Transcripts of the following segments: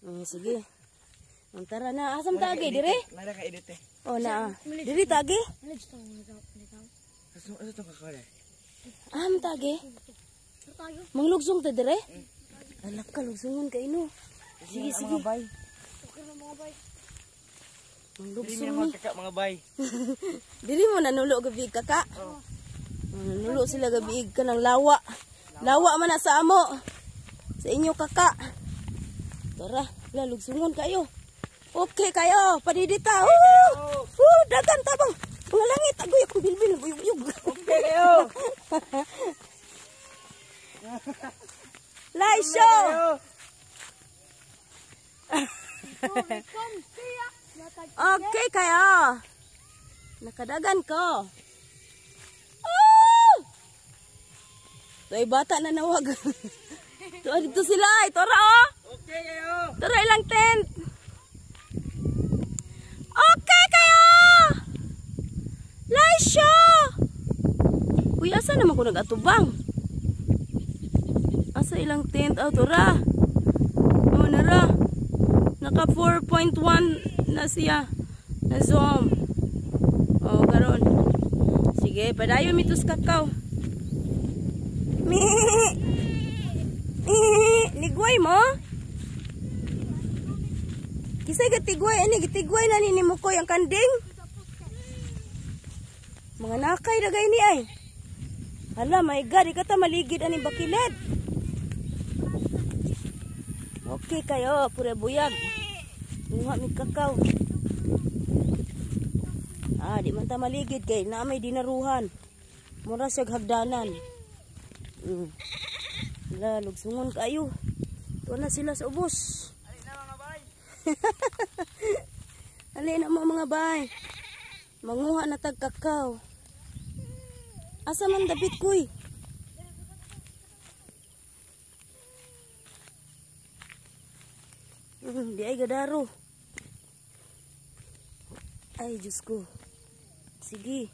Sige. Ang tara na. Asam tagi dire? Nara ka edit eh. Oh na. Diri tagi? Asa tong kakao eh? Am tagi? Manglugsong ta dire? Alak ka lugsungon kay no. Sige sige. Mga bay. Manglugsong Dili ni. mga kaka mga bay. Dili mo nanulo gabi kaka. Oh. Nanulo sila gabi ka ng lawa. Lawa man na sa amo. Sa inyo kaka. Tara, la lugsungon kayo. Okay kayo, padidita. Woo! Woo, dagan tabang. Mga langit agoy akong bilbil buyog-yug. Okay kayo. Live show. Okay kayo. Nakadagan ko. Oh! Ito ay bata na nawag. Ito dito sila. Ito ra oh. Okay kayo. Tara ilang tent. Okay kayo. Live show. Uy, asa naman ko nag-atubang? Asa ilang tent? Oh, tura. Oh, nara. Naka 4.1 na siya. Na zoom. Oh, karon. Sige, padayon mitos kakao. Mi. Ligway mo? Kisay gatigway ani gitigway na ni mo koy ang kanding. Mga nakay dagay ni ay. Hala, my God, di ka ta maligid ani bakilid. Okay kayo, pure buyag. Muha mi kakao. Ah, di man ta maligid kay na may dinaruhan. Mura siya hagdanan. Hala, lugsungon kayo. Tuwa na sila sa ubos. Alin na mga bay. Alin na mo mga bay. Manguha na tag kakao. Asa man dapit kuy? Di ay gadaro. Ay, Diyos ko. Sige.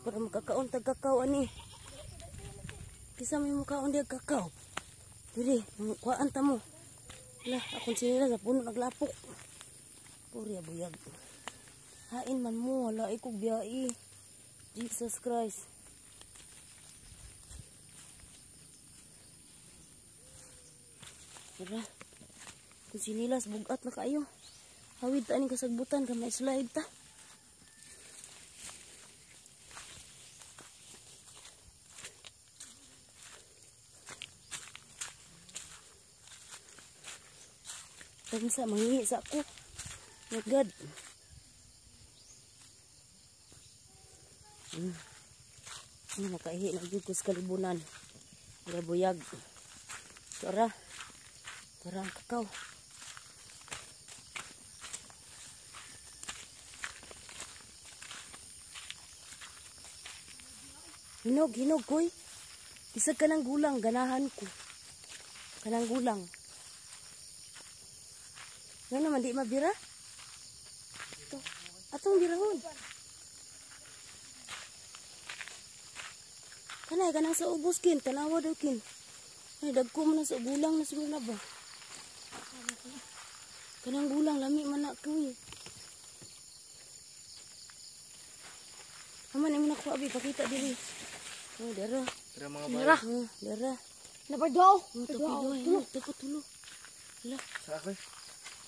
Para makakaon tag kakao ani. Kisa may mukaon di kakao. Diri, kuhaan ta mo. Lah, akong sinila sa puno naglapok. Purya buyag. Hain man mo, wala ay kog biyai. Jesus Christ. Tara. Kung sinilas, bugat na kayo. Hawid ta aning kasagbutan, ka may slide ta. Tagsa, manghihi sa ako. My God. Nakaihi na jud ko sa kalibunan. Buyag. Tara. Tara ang kakao. Hinog, hinog, koy. Isag ka ng gulang, ganahan ko. Kanang gulang. Nga naman, di mabira? Ito. Atong birahon. Kanay, kanang sa ubos, kin. Tanawa daw, kin. Ay, dagko man na sa gulang na siguro na ba? Kanang gulang, lami man na, kuy. Aman, ay mo nakuha, abi. Pakita, diri. Oh, dara. Dara mga bay. Dara. Oh, dara. Nabardaw. Oh, tulo. Tulo, tulo. Hala. Sa ako.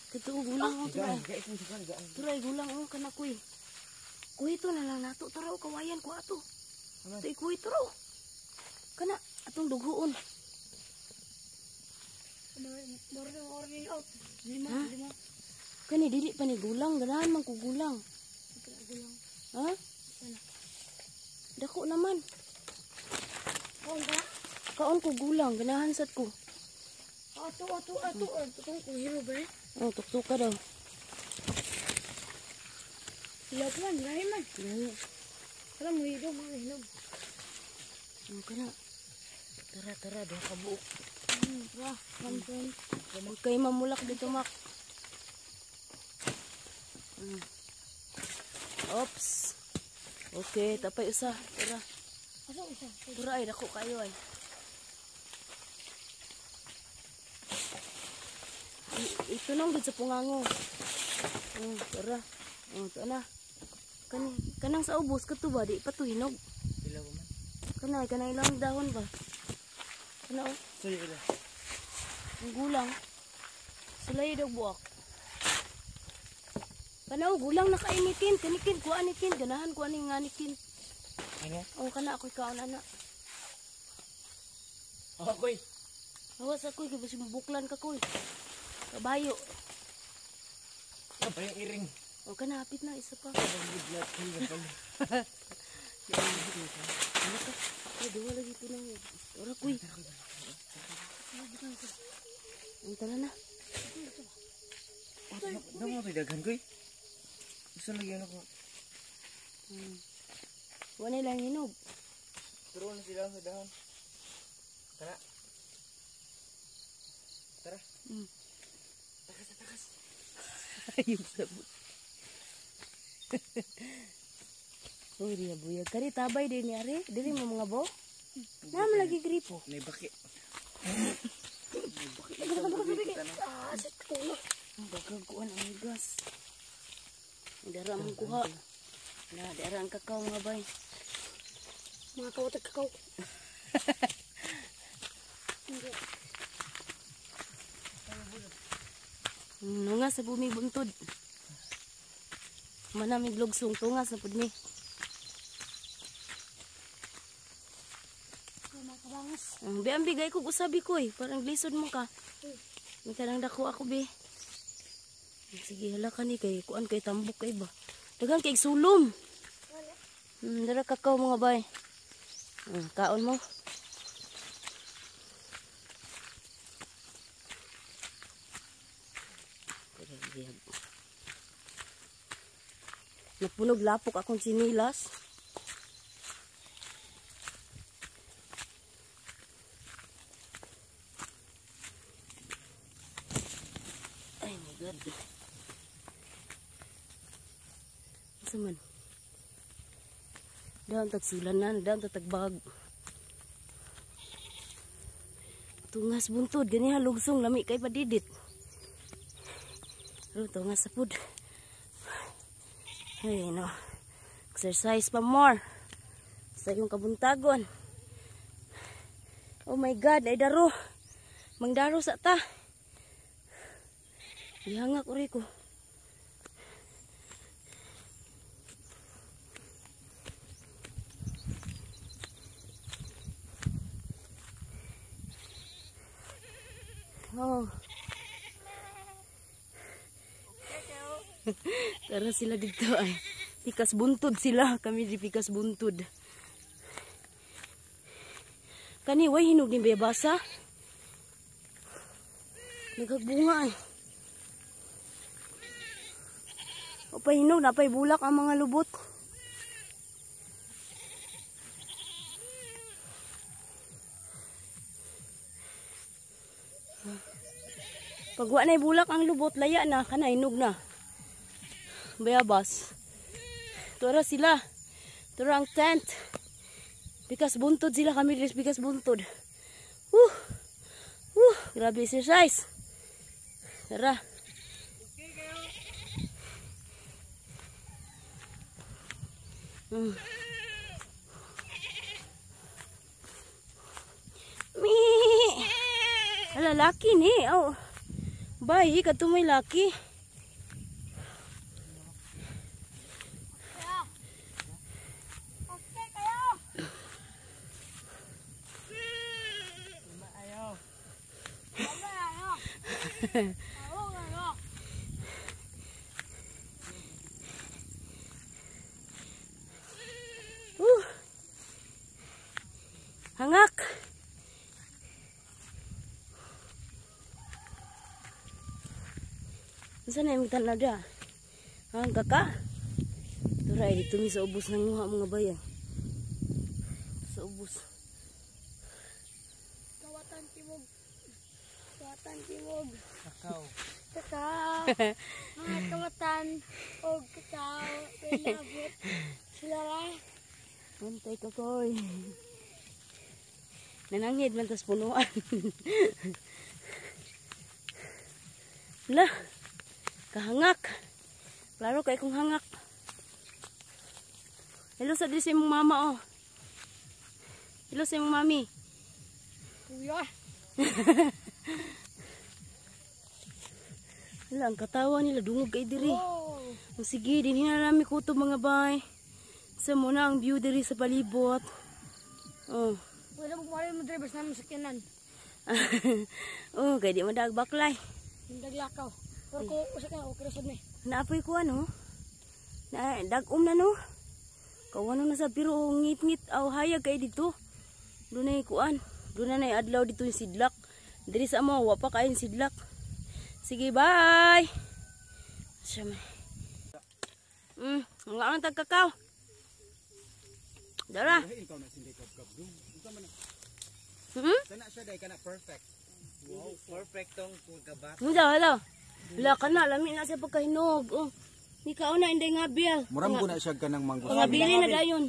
Ito, gulang. Oh, turay. Turay, gulang. Oh, kana, kuy. Kuy, ito na lang nato. Tara, oh, kawayan ko ato. Ito, kuy, tara. Kana, atong dughoon. Ha? Kani, dili pa ni gulang. Ganahan man ko gulang. Ha? Dako naman. Kaon ko gulang. Ganahan sad ko. Ato, ato, ato. Ato, ko hero ba? Oh, tuktok ka daw. Hilap man, lahi man. Lahi. Wala mo hinog, mga hinog. Ano ka na? Tara, tara, doon ka buok. Tara, one. Huwag kayo mamulak dito, Mak. Oops. Okay, tapay usa. Tara. Asa usa? Tara ay, dako kayo ay. Itunong gid sa pungango. Oh, tara. Oh, to na. Kani kanang sa ubos kato ba di pa to hinog. Pila ko man. Kanay kanay lang dahon ba. Kana oh, Sorry ila. ang gulang. Sulay daw buak. Kana oh, gulang na kainikin, kanikin kuha nikin, ganahan kuha ni nganikin. Ano? Oh, kana ako'y kaon ana. Oh, koy. Awas ako'y kay basig mabuklan ka koy. Kabayo. Ah, pa yung iring. Oh, kana hapit na isa pa. Good luck. Ano ka? Ay, duwa lagi ito na. Ora koy. Ang tara na. Damo to daghan koy. Gusto lagi ano ko. Wala lang hinog. Turo na sila sa dahon. Tara. Tara. Takas, takas. Ayun sa but. Uy, diya buyag. Kari tabay din ni Ari. Dili mo mga bo. Naman lagi gripo. May baki. Ah, sa tulo. Ang gagawin ang gas. Dara mong kuha. Na, dara ang kakao mga bay. Mga kawatag kakao. Nunga sa bumi buntod. Manamig lugsong tunga sa pud mi. Mga kabangas. Ang bi ang bigay ko usabi ko eh. Parang lisod mo ka. May kanang dako ako be. Sige hala ka ni kay kuan kay tambok kay ba. Daghan kay sulom. Dara kakao mga bay. Kaon mo. Napunog lapok akong sinilas. Ay my God. Asa man? Daan tagsilanan, daan tatagbag. Tungas buntod, ganiha lugsong, lami kay padidit. Pero tungas sa pud. Ay no. Exercise pa more. Sa iyong kabuntagon. Oh my God, ay daro. Mangdaro sa ta. Gihangak uri ko. Oh. Tara sila dito ay. Pikas buntod sila. Kami di pikas buntod. Kani, way hinog ni bebasa. Nagagbunga ay. O pa hinog, napay bulak ang mga lubot. Pag wa na'y bulak ang lubot, laya na, kana hinog na. Bayabas. Tura sila. Tura ang tent. Pikas buntod sila kami diri pikas buntod. Woo! Woo! Grabe exercise. Tara. Mi. Ala laki ni. Oh. Bye, kadto may laki. Okay kayo. Ayaw. Ayaw. Ayaw. Hangak. Unsa na imong tan-aw da? Ang kaka. Tura ay dito mi sa ubos ng nguha mga bayan. Sa ubos. Kawatan timog. Kawatan timog. Kakao. Kakao. Mga kawatan og kakao. Pinabot. Sila ra. Antay ka koy. Nananghid man tas punuan. La. Kahangak. Klaro kay kong hangak. Hello sa diri sa imong mama oh. Hello sa imong mami. Kuya. Hala, ang katawa nila dungog kay diri. Oh. O sige, dinhi na nami kutob mga bay. Sa muna ang view diri sa palibot. Oh. Pwede mo kumari mo drivers namin sa kinan. Oh, kay di man dag baklay. Hindi naglakaw. Pero kung usa ka, okay ra sad ni. Naapoy ko ano? Na dag-um na no. Kawano na sa pero ngit-ngit aw hayag kay dito. Dunay kuan. Doon na adlaw dito yung sidlak. Diri sa amo wa pa kain sidlak. Sige, bye. Siya man. Mga anong tagkakaw. Dara. Hmm? Kana siya day kana perfect. Wow, perfect tong gabat. Hello, hello. Wala ka na, lami na siya pagkahinog. Oh. Ni kaon na inday nga biya. Murag ko na siya kanang mango. Mga bili na dayon.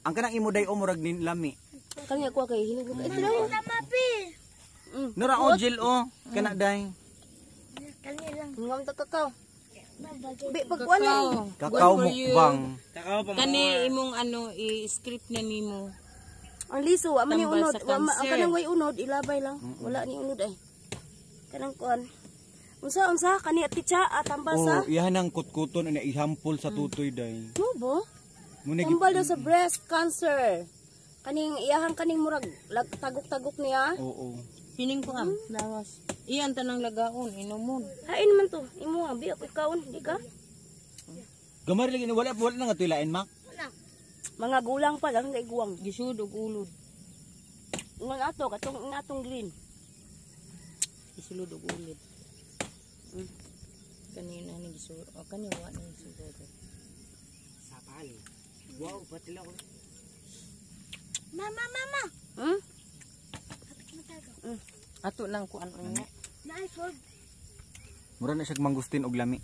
Ang kanang imo day o murag nin lami. Kanya ko kay hinog na. Ito lang. Tama pi. Nura o Jill o kana day. Kani lang. Mga anong tagkakaw. Bi pagkuan na. Kakao mukbang. Kakao pa. Kani imong ano i-script na nimo. Ang liso, wa man ni Tambal unod. sa Wa ma, ang cancer. kanang way unod, ilabay lang. Wala ni unod ay. Kanang kuan. Unsa unsa kani titsa atambal sa? Oh, iyahan ang kutkuton na ihampol sa tutoy day. Mo bo? Muna Tambal daw sa breast cancer. Kaning iyahang kaning murag tagok-tagok niya. Oo. Hining ko am, lawas. Iyan tanang lagaon inumon. Hain man to. Imo abi ako ikaon, di ka? Gamay lagi ni wala wala na nga tuilain mak. Mga gulang pa lang kay guwang. Gisud og ulod. Ngon ato katong atong green. Gisulod og ulod. Kanina ni gisulod. O kani wa ni gisulod. Sapal. Wow, patila ko. Mama, mama. Hmm? Ato lang kuan unya. Nice word. Mura na siya mangustin og lami.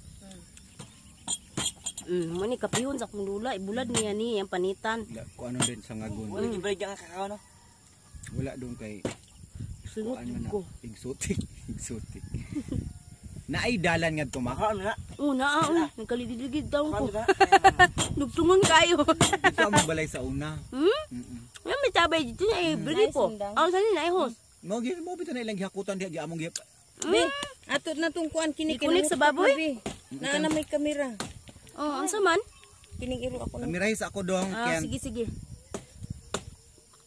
Mo ni kapihon sa akong lula, ibulad niya ni ang panitan. Wala ko ano din sa ngagon. Wala gibreak ang kakao no. Wala dong kay Sunod kuan man na. ko. Exotic, exotic. Naay dalan ngadto mak. Kakao na. Una, ah, uy, nagkalidiligid daw ko. Kakao na. Dugtungon kayo. Dito ang balay sa una. Hmm? Yan may tabay dito na eh, bili po. Ang saan na ihos? Mo gi mo bitaw na ilang gihakutan diha gi among gi Be, ato na tong kuan kini Ikunik sa baboy? Naa na may kamera. Oh, ang saman? Kining iro ako na. Kamirahi sa ako dong Ah, Ken. sige, sige.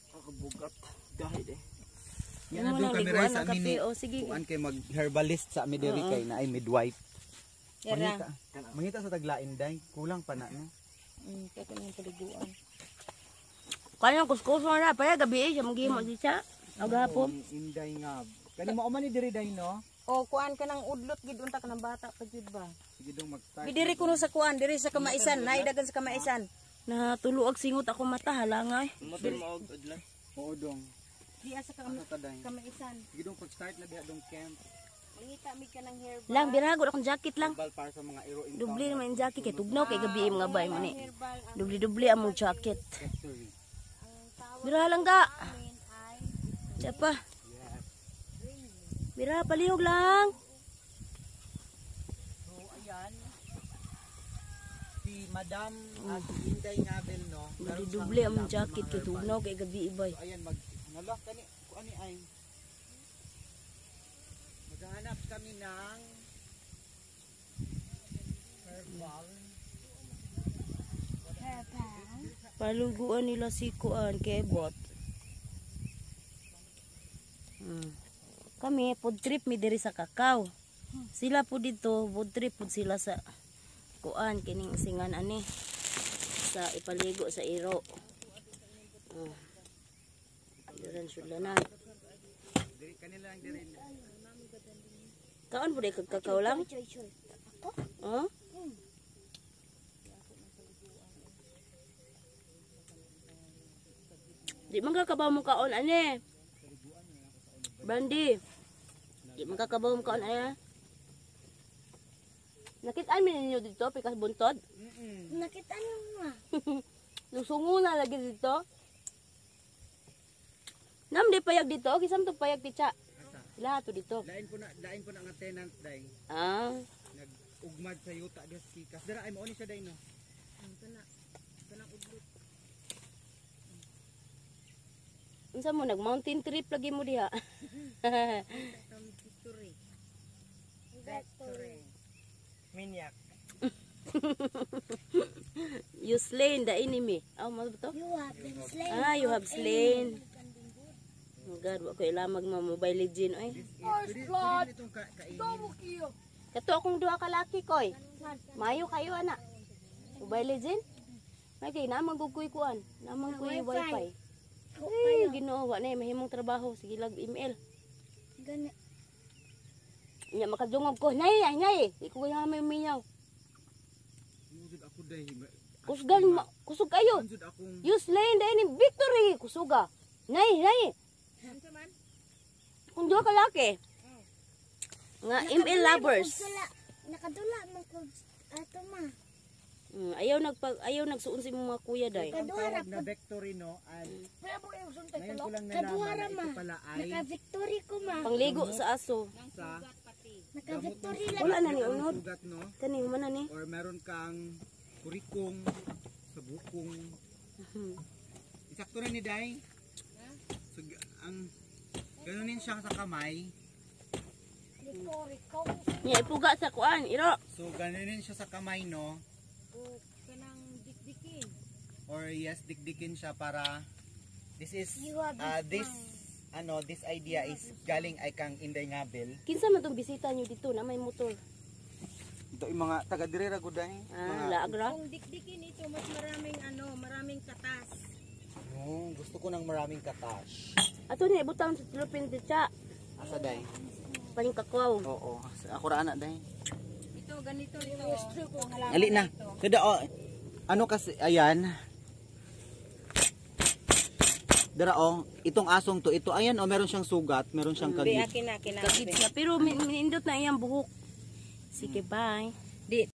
Kakabugat. Gahid eh. Yan na Mo dong nang kamirahi liguan sa ang amin ni. kape. Oh, sige. Kuan kay mag herbalist sa ami diri kay naay midwife. Yara. Mangita. Mangita sa taglain day. Kulang pa na no. Kaya ko nang paliguan. Kaya kuskus na paya gabi eh, siya maghimo si siya. Agapon. Ni Inday nga. Kani mao man ni diri day no. O kuan ka ng udlot gid unta ka ng bata pa jud ba. Sige dong mag-start. Bi diri kuno sa kuan, diri sa kamaisan, naidagan sa kamaisan. Natuluag singot ako mata hala nga eh. Motor mo og udlan. Oo dong. Di asa ka Ano ta day? kamaisan. Sige dong pag-start na diha dong camp. Mangita mi ka ng hair. Lang biragod akong jacket lang. Herbal para sa mga iro encounter. Dubli naman yung jacket kay tugnaw kay gabi mga bay mo ni. Dubli-dubli among jacket. Factory. Bira lang ga. Siya pa. Bira palihog lang. So ayan. Si Madam si Inday Ngabel no. Meron siyang Dubli among alam sa jacket mga kay herbal. tugnaw kay gabi ibay. So ayan mag ngala kani kuan ni ay. Maghahanap kami ng herbal. Paluguan nila si Kuan Kebot. Kami food trip mi diri sa Kakao. Sila po dito, food trip po sila sa kuan kining singan ani sa ipaligo sa iro. Oh. Diran sila na. Diri kanila lang diri. Kaon po di kag kakao lang? Choy, choy. Oh? Di man kakabaw mo kaon ani. Brandy. Di man kakabaw mo kaon ani. Nakita mi ninyo dito pikas buntod. Nakita niyo nga. Lusungo na lagi dito. Nam di payag dito, kisam to payag titsa. Sila to dito. Lain po na nga tenant day. Ah, Nag-ugmad sa yuta diha sa Sikas. Dara ay mao ni siya day, no. Unsa mo nag mountain trip lagi mo diha? Minyak. You slain the enemy. Aw, mo ba to? You have been slain. Ah, you have slain. Oh God, wa ko ilamag mga Mobile Legend oy. First blood. Pwede itong kainin. Kato akong duha ka laki koy. Mayo kayo ana. Mobile Legend. May kay namang gud koy kuan, namang koy wifi. Ay, Ginoo, wa na eh, mahimong trabaho sige lag ML. Gani. Nya makadungog ko, nay ay nay, di ko kaya may minyaw. Jud ako day. Kusgan ma, kusog kayo. Jud akong You slain the enemy, victory kusuga. Nay, nay. Kung duha ka laki. Nga ML lovers. Nakadula man ko ato ma. Ayaw nagsuon sa imong mga kuya day. ang Kaduha ra tawag na victory, no, and ngayon ko lang Kaduha nalaman ra na ma. ito pala ay Naka-victory ko ma. Pangligo sa aso. sa Naka-victory lang. Wala na ni meron kang unod. sugat, no, Kani man na ni. or meron kang kurikong sa bukong. Isakto na ni Day. So, ang ganunin siya sa kamay. Victory ko. Nya ipuga sa kuan, iro. So ganunin siya sa kamay, no, O kanang dikdikin. or yes, dikdikin siya para this is You have this ano, this idea is galing ay kang Inday Ngabel. Kinsa man tong bisita nyo dito na may motor? Ito yung mga taga diri ra gud ay. Ah, laagra. Kung dikdikin ito, mas maraming ano, maraming katas. No, gusto ko ng maraming katash. Ato ni ibutang sa tulupin ditsa. Asa day? Paning kakao. Oo, ako ra ana day. Ito, ganito ito. Kung halaman Ali na. ito. Kada oh, ano kasi ayan. Dara oh, itong asong to, ito ayan oh, meron siyang sugat, meron siyang Be, kagit. akin na, akin na. Kagid siya pero minindot na iyang buhok. Sige, bye. Di,